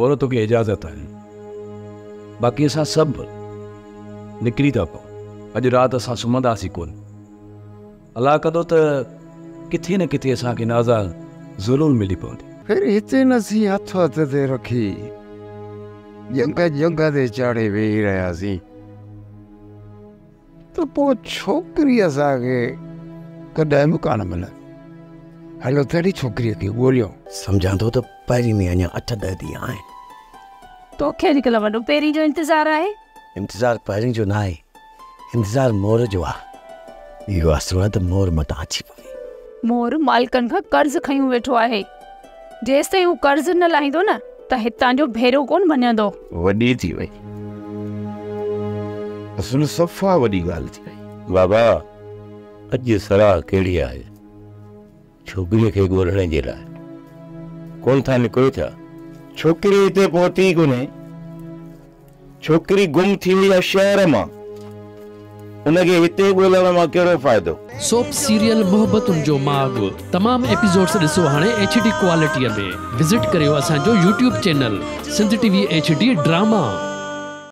مور توکي اجازت آهي، باقي اسان سڀ نڪري ٿا پئون. اڄ رات اسان سمهنداسين ڪونه. الله ڪندو ته ڪٿي نه ڪٿي اسان کي نازا ضرور ملي پوندي. ڦر هتي نسين هٿ هٿ تي رکي ڄنگهه ڄنگهه تي چاڙهي ويهي رهياسين ته پوء ڇوڪري اسان کي ڪڏهن به ڪانه ملندي. هلو تهڙي ڇوڪريء کي ڳوليون. سمجهان ٿو ته پهرين ۾ اڃا 8 10 ڏينهن آهن. توکي اڄڪلهه وڏو پهرين جو انتظار آهي. انتظار پهرين جو ناهي، انتظار مور جو آ. اهو آسرو آهي ته مور متان اچي پوي. مور مالڪن کان قرض کنيون ويٺو آهي. جيستائين هو قرض نه لاهيندو نه ته هتان جو ڀيرو ڪونه ڀڃندو. وڏي ٿي وئي. اصل صفا وڏي ڳالهه ٿي وئي. بابا اڄ صلاح ڪهڙي آهي؟ ڇوڪريء کي ڳولڻ جي لاء ڪونه ٿا نڪرو ڇا؟ ڇوڪري هتي پهتي ئي ڪونهي. ڇوڪري گم ٿي وئي آهي شهر مان. ان کي هتي ڳولڻ مان ڪهڙو فائدو؟ سوپ سيريل محبتن جو ماڳ تمام ايپيسوڊس ڏسو هاڻي ايڇ ڊي ڪوالٽيء ۾ وزٽ ڪريو اسان جو YouTube channel Sindh T V H D drama.